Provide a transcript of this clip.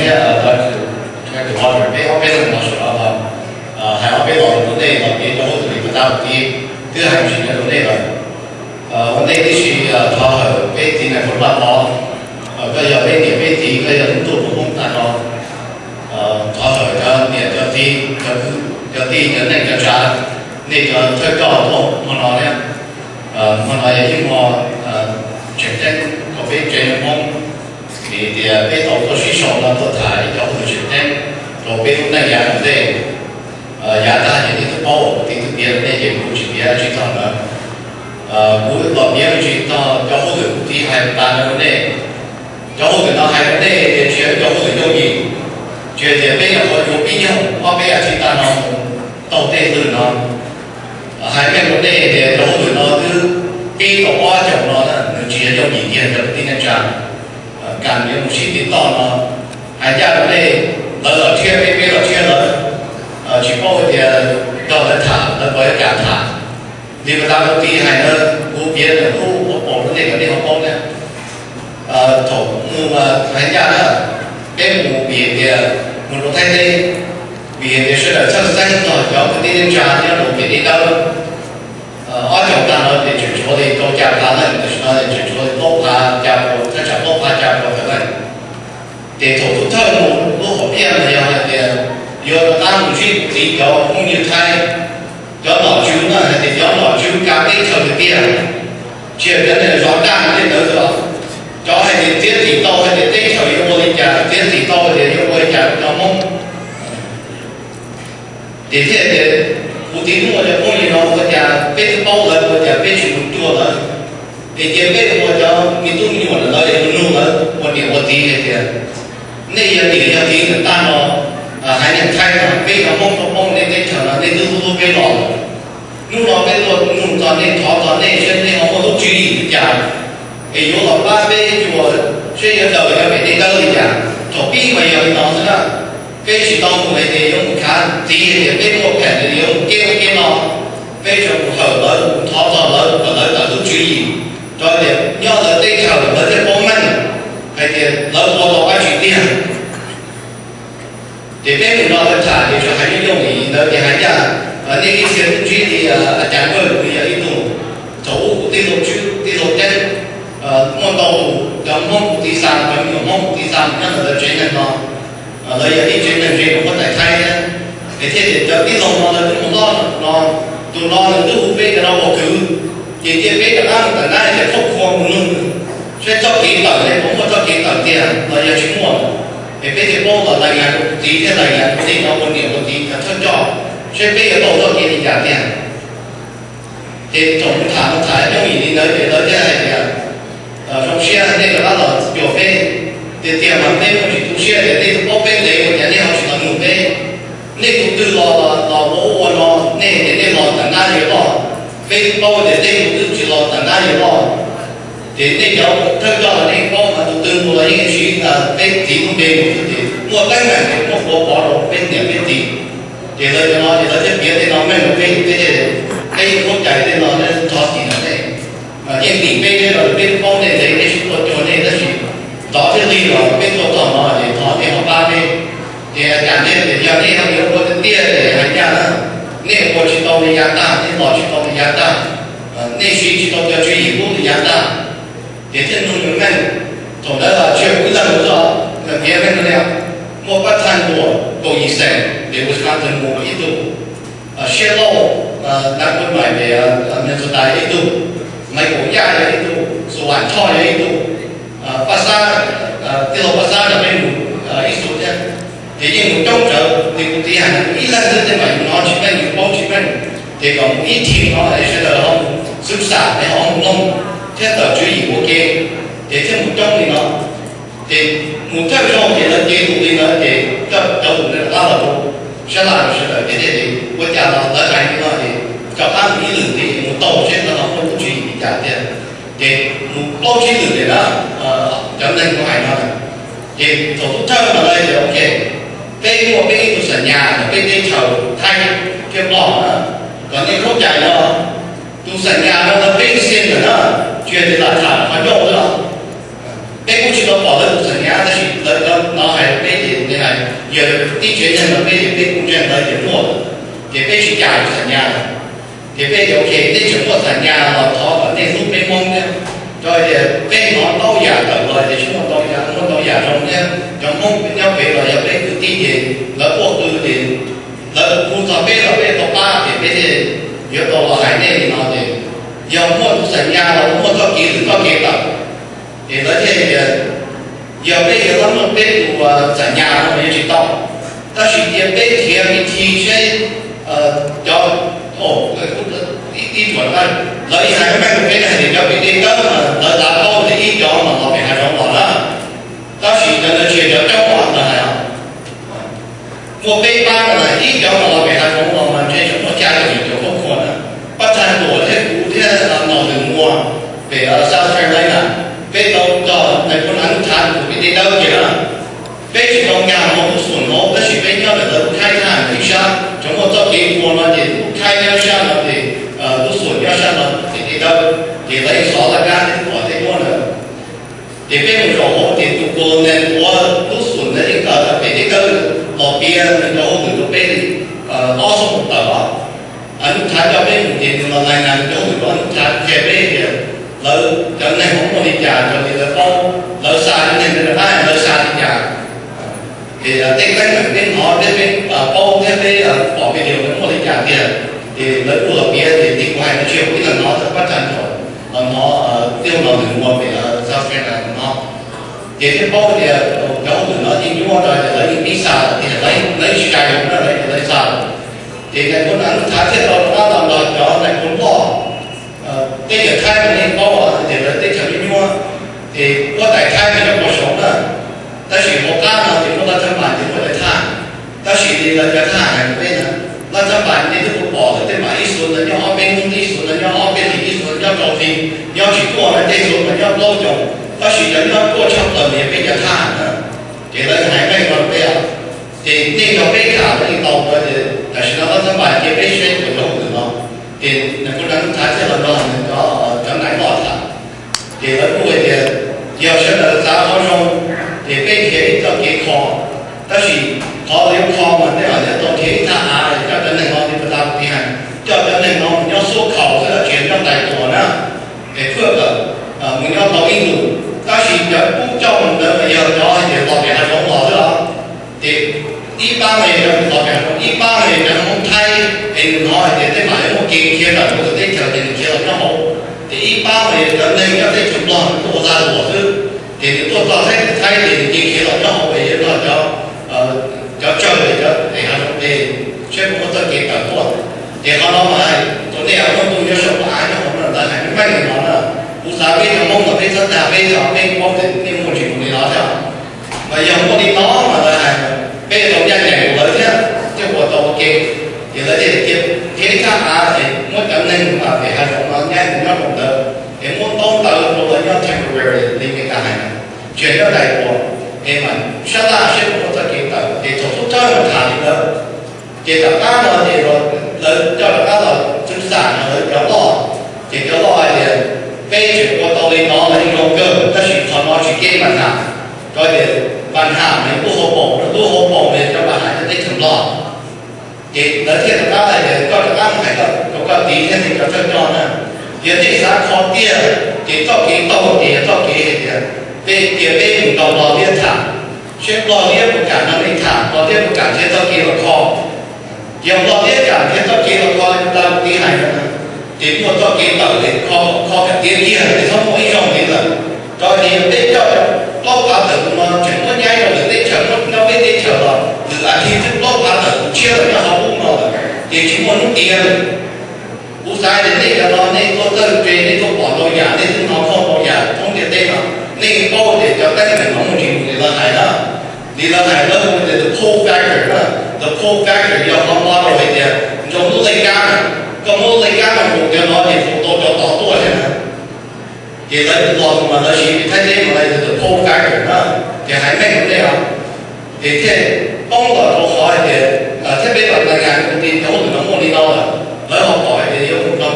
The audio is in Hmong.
Thiab, Doctor Walter, peb ob peb leeg los sawv daws hais ob peb lo lus rau nej los piav rau huab tus Lis Pas Tas ua ke, twb hais tsis nyob rau nej lawm. Ua ntej tib si, thov hawm peb txiv nais phoo Vaj Pov, koj yog peb niam peb txiv, koj yog tus tuaj rau Hmoob tag nrho. Thov hawm cov niam cov txiv, cov kwv cov tij, cov neej cov tsav, nej cov thawj coj tuaj hmo no thiab. Hmo no yog ib hmo tseem ceeb rau peb tsev neeg Hmoob, vim tias peb tau tuaj sib sau no tuaj tham ib cov hauj lwm tseem ceeb rau peb lub neej yav tom ntej. Yav tag ces nej twb paub, kuv twb piav rau nej ces kuv tsis piav tsis txog ntawd. Kuv los piav me ntsis txog cov hauj lwm kuv txiv hais tas no rau nej. Cov hauj lwm no hais rau nej tias tsis yog cov hauj lwm yooj yim, tsis yog tias peb nyuam qhuav yuav pib nyoog ob peb as thiv tag no mus taug tej hauj lwm no. Hais meej rau nej tias cov hauj lwm no twb pib tau ob caug no na, nws tsis yog yooj yim kiag rau kwv tij neej tsa. Kam yuav mus sib tiv toj no, hais ncaj rau nej, lawv los rhiab peb, peb los rhiab lawv, tsis paub hais tias nrog lawv tham lawv puas yuav kam tham. Li pas tas kuv txiv hais ntawd kuv piav ntawm lub ua paus rau nej kom nej ho paub na. Thaum mus hais ncaj na, peb mus vim tias mus rau Thaib teb, vim tias sawv daws txhawj xeeb txog cov kwv tij neej tsa nyob rau pem Dej Dawb. Ob caug tag no ces tseem tshuav li rau xya phav leej, tam sim no ces tseem tshuav li plaub phav xya pua, thaj tsam plaub phav xya pua tawm leej. Ces thaum tus thawj mus lub hom phiaj mas yog hais tias yuav rov qab mus ntsib kuv txiv cov phooj ywg Thaib, cov nom tswv na, hais tias cov nom tswv kav teb chaws tiag tiag, tsis yog cov neeg zov daj tej ntawd xwb os. Cov hais tias txiav txim tau hais tias teb chaws yuav ua li cas, txiav txim tau hais tias yuav ua li cas rau cov Hmoob. Ces thiaj tias kuv txiv muaj cov phooj ywg no ua cas peb twb paub lawv ua cas peb tsis mus cuag lawv, es cia peb ua cov me tub me nyuam lawv es mus nug lawv ua niam ua txiv hais tias nej yog niam yog txiv ntawm tag no, haiv neeg Thaib no peb cov Hmoob tuaj poob nej teb chaws no nej twb hlub hlub peb los lawm. Hnub no peb tuaj nug txog nej, thov txog nej saib nej ho muaj lub tswv yim li cas, es yuav los pab peb cuag saib yuav daws cov pem Dej Dawb li cas. Thaum pib mas yog li no xwb na, peb tsis tau mus hais tias yuav mus khav txiv hais tias peb muaj pheem yuav mus kev ua kev no, peb tsuas mus hawm lawv, mus thov txog lawv kom lawv tawm lub tswv yim, rau tias nyob lawv teb chaws lawv thiaj paub meej hais tias lawv ua tau dab tsi tiag. Ces peb mus no lawv tham ces tsuas hais yooj yooj yim ntawd ces hais ncaj, nej ib txhia twb ntsib li a cas Npawg nws yog ib tug, thaum ub kuv tij laug Tswb tij laug Ceeb, muaj ntau tus cov Hmoob kuv txiv xa, cov me nyuam Hmoob kuv txiv xa mus nyob ntawm lawv tsev neeg no, lawv yog ib tsev neeg ze rau huab tais Thaib thiab. Es thiaj tias cov tij laug no lawv twb mus hlob no, tus no nws twb hu peb cov no ua kwv, ces cia peb rov qab mus tawm nab ces khaub khua mus nug saib txoj kev tawm ne puas muaj txoj kev tawm tiag los yog tsis muaj. Es peb thiaj paub los lais nyas rau kuv txiv thiab lais nyas rau nej cov ua niam ua txiv cov thawj coj saib peb yuav tau txoj kev li cas tiag. Ces thaum mus tham mus tham yooj yim li ntawd ces lawv thiaj hais tias zoo siab nej rov qab los cuag peb. Tiag tiag mas peb muaj tsis tu siab tias nej twb paub peb ntev ua cas nej ho tsis los nug peb. Nej tus twg los los ua ub ua no, nej tias nej los tawm nab yawg loj, peb twb paub tias nej tus twg tsis los tawm nab yawg loj. Ces nej cov thawj coj los nej paub mas tus twg mus los yeej siv peb txiv lub npe mus xwb ces muaj teeb meem ces muaj quav pov rau peb niam peb txiv. Ces lawv cov no ces lawv thiaj piav tej no meej rau peb, peb thiaj, peb yeej paub cais tej no, thov txim rau nej. Yeej tim peb thiab los peb paub nej ntev peb sib tuaj cuag nej tab sis ntov thiaj li los peb tuaj txog no ces thov nej ho pab peb. Ces cas nej tias yog nej ho yuav ua tiag tiag ces hais ncaj na, nej ua tsis tau li yav tag, nej los tsis tau li yav tag, nej siv tsis tau cov tswv yim hlub li yav tag. Ces thiaj nug meej meej, thaum ntawd los tsis yog kuv ib leeg xwb, piav meej li, muaj pab thaj ntuas kaum yim xeem pem Wisconsin mus ib tug, Siab Lauj, Nab Kuab Maim pem Minnesota yog ib tug, Maiv Kaum Yaj yog ib tug, Xu Vam Choj yog ib tug, Paj Xab, tij laug Paj Xab los peb mus ib tug thiab. Ces yeej mus coob tsawv, ces kuv txiv hais tias ib leeg xwb tej mam yus hnov tsis meej yus paub tsis meej, ces kom mus ib thim no es sawv daws ho mus xub xam es ho mus mloog thiab tawm tswv yim ua ke, ces thiaj mus coob li no. Ces mus thawj zaug ces lawv cev tus li ntawd ces coj cov tus rov qab los rau sab laj rau sawv daws ces thiaj li ua cas los lawv hais li no ces rov qab mus ib lwm ntxiv mus taug seb lawv ho muaj lub tswv yim li cas tiag. Ces mus plaub tsib lwm tias na, cov neeg kuv hais no, ces thaum tub thawj no lawv tias ok, peb muaj peb ib tug xam nyas ntawm peb teb chaws Thaib thiab Nplog na, kom nej paub cais no, tus xam nyas no lawv peb xij ntawm na, tsis yog tias lam tham qhov ncauj xwb os. Peb kuj tsis tau pom lawv tus xam nyas tab sis lawv no hais peb ces Ces ib tsev neeg no peb ces peb kuj ntseeg ntawd ces muaj, ces peb tsis cais txhais nyas lawm. Ces peb tias ok, nej tseem muaj txhais nyas los thov kom nej hlub peb Hmoob thiab. Rau qhov tias peb hnov ntau yam tawm los ces tsis muaj ntau yam, muaj ntau yam zoo thiab. Cov Hmoob nyob pem los yog peb kwv tij ces lawv quaj qw ces lawv hu txog peb los peb tau pab ces peb thiaj yuav tau los hais nej li no ces yog muaj tus txhais nyas los muaj txoj kev lwm txoj kev tawm ces lawv thiaj tias yog peb yuav muaj peb tus txhais nyas no mas yuav tsis tau. Tab sis cia peb nrhiav ib thi seb cov, ib, ib tug, lawv ib hais meej rau peb hais tias cov Vim Dej Dawb mas lawv xav paub tias ib cov mas los pem hav zoov los na. Tab sis cov ntawd tsis yog cov coob os, lawv hais os. Muaj peb pab no ib cov mas los pem hav zoov los mas ntshe tseem muaj xya caum yim caum khuam na. Pab Thaj Tuam thiab kuv thiab Nom Lwm Muas pem South Carolina, peb tau nrog nais phoo Anuj Thav tus Vim Dej Dawb kiag na. Peb tsis tau nkag hauv lub xoom hauv tab sis peb nyob ntawm lawv lub khaib thaj ib sab, tseem muaj txoj kev ua no ces lub khaib nyob sab no ces lub xoom nyob sab no ces Dej Dawb, ces lawv xov laj kab thiab tuam tej muab ntawd. Ces peb mus zaum hauv ces tus colonel ua lub xoom ntawd yeej tawm pem Dej Dawb los piav nws cov hauj lwm rau peb li ob xuab moos tawm os. Anuj Thav coj peb mus ces nws los lais nas nws cov hauj lwm rau Anuj Thav qhia peb tias lawv cov neeg hauv muaj li cas raws li lawv paub, lawv xa cov neeg ntawd rov qab lawv xa li cas. Ces tej teeb meem peb hnov thiab peb paub thiab peb pom video ntawd muaj li cas tiag, ces lawv kuj los piav ces kuv hais no tsis yog kuv ib leeg hnov, txawm pab tsa nrho los hnov, tij Nom Lwm Muas pem South Carolina hnov. Ces thiaj paub tias cov hauj lwm no yeej nyuaj rau ces lawv yeej pib xa lawm tiag, lawv tsis cais zoo na, lawv ces lawv xa lawm. Ces nais phoo Anuj Thav thiaj tau rov qab los nrog cov nais phoo Nplog, teb chaws Thaib mas yeej paub hais tias lawv teb chaws nyuaj nyuaj, ces huab tais Thaib mas nyob puag saud na, tab sis hauv qab no ces muaj laj thab npas ces muaj cov thaj. Tab sis li lawv cov thaj hais rau peb na, laj thab npas nej twb pom lawm, tej npam ib xuv ntawd nyob ob peb hnub, ib xuv ntawd nyob ob peb hlis, ib xuv ntawd nyob rau hli, nyob tsis tuaj na, tej xuv mas nyob plaub caug, tab sis cov nyob tuaj tshaj plaws mas yog peb cov thaj na. Ces lawv hais meej no rau peb os. Ces nej nrog peb tham lawv yeej tau, ces tam sim no laj thab npas cia peb saib puas yog hauj lwm no. Ces nais phoo Anuj Thav thiaj los nrog nws cov, cov nais Nplog tham. Ces lawv kuj hais tias yog sawv daws xav qhov zoo, ces peb nrhiav ib txoj kev kho. Tab sis qhov lawv yuav kho mas tej zaum yuav tau nrhiav ib thaj av coj cov neeg no, li puas tas kuv tiv hais, coj cov neeg no mus nyob xuab khaus xwb los tsis yog nyob tais tuam na, es phwj kawm mus nyob tau ib ntus. Tab sis cov kub coj mus ntawd mas yog cov hais tias los pem hav zoov los xwb os. Ces ib pab mas yog cov los pem hav zoov, ib pab mas yog cov Hmoob Thaib, es nws hnov hais tias tej npam yuav muaj kev khiav tawm hauv lwm teb chaws ces nws khiav los nyob hauv. Ces ib pab mas yog cov neeg nyob teb chaws Nplog nws tuaj ua lag luam xwb, ces nws tuaj txog Thaib, Thaib ces nws cia khiav los nyob hauv es yuav nrog cov, cov tsawg es cov pem hav zoov es seb puas muaj txoj kev tawm tuaj. Ces qhov no mas hais rau nej muaj tus nyob saum av nyob hauv no lawv hais meej meej li no na. Kuv xav peb cov Hmoob mas peb txhob dag peb thiab, peb paub tias nej muaj ntsis mus li no thiab. Mas yog muaj li no mas lawv hais peb tau ncaj ncees rau lawv thiab, thiaj ua tau ua ke. Ces lawv thiaj tias nrhiav ib thaj av es muab cov neeg pem hav zoov no nyab nyob rau ntawd, es muab ntaub ntawv rau lawv nyob temporary li Meskas hais, tsis yog nyob dais tuas, es mas sab laj seb puas muaj txoj kev tawm. Ces thaum xub thawj mas tham li ntawd, ces tom qab no ces lawv coj rov qab los txwv xam no lawv cov loj, ces cov loj hais tias peb tseem ua tau li no los yeej zoo kawg, tab sis qhov no tsis kev npa nham, rau tias npa nham mas yog lub hauv paus, lub hauv paus mas yog cov npa hais cov teb chaws Nplog. Ces lawv thiaj rov qab hais tias koj rov qab mus hais rau koj txiv thiab nej cov thawj coj na, yog nej xav kho tiag ces txoj kev taug ces yog txoj kev hais tias peb cia peb mus nrog Nplog liab tham, seb Nplog liab puas kam nrog nej tham, Nplog liab puas kam nrhiav txoj kev los kho. Yog Nplog liab kam nrhiav txoj kev los kho li tas kuv txiv hais no, ces muaj txoj kev tawm es kho, kho kom tiav kiag, tsis txhob muaj ib zaug li lawm. Rau qhov tias yog peb coj plaub phav tawm tus no tseem muab nyaib rau lwm teb chaws, muab nyob peb teb chaws los lwm as thiv twb plaub phav tawm tus tshiab los nyob hauv ub no lawm, ces tsis muaj hnub tiav li. Kuv xav tias nej cov no nej tuaj txawj ntse, nej tuaj pom ntau yam, nej twb hnov ntau yam thoob ntiaj teb no, nej paub tias cov teeb meem no muaj ntsis mus li lawv hais na. Li lawv hais lawv hu tias the pull factor na. The pull factor yog qhov no rau hais tias nrog lub lej kab, koj muab lub lej kab no mus cov no ces hu tau cov tom tuaj thiab na. Ces lawv tus los mas lawv siv Thaib teb mas lawv tias the pull factor na. Ces hais meej rau nej os. Ces thiaj poob los rau qhov hais tias thiab peb los nais ngas tus ti cov hauj lwm no muaj li no lawm, lawv ho pom hais tias yuav mus nrog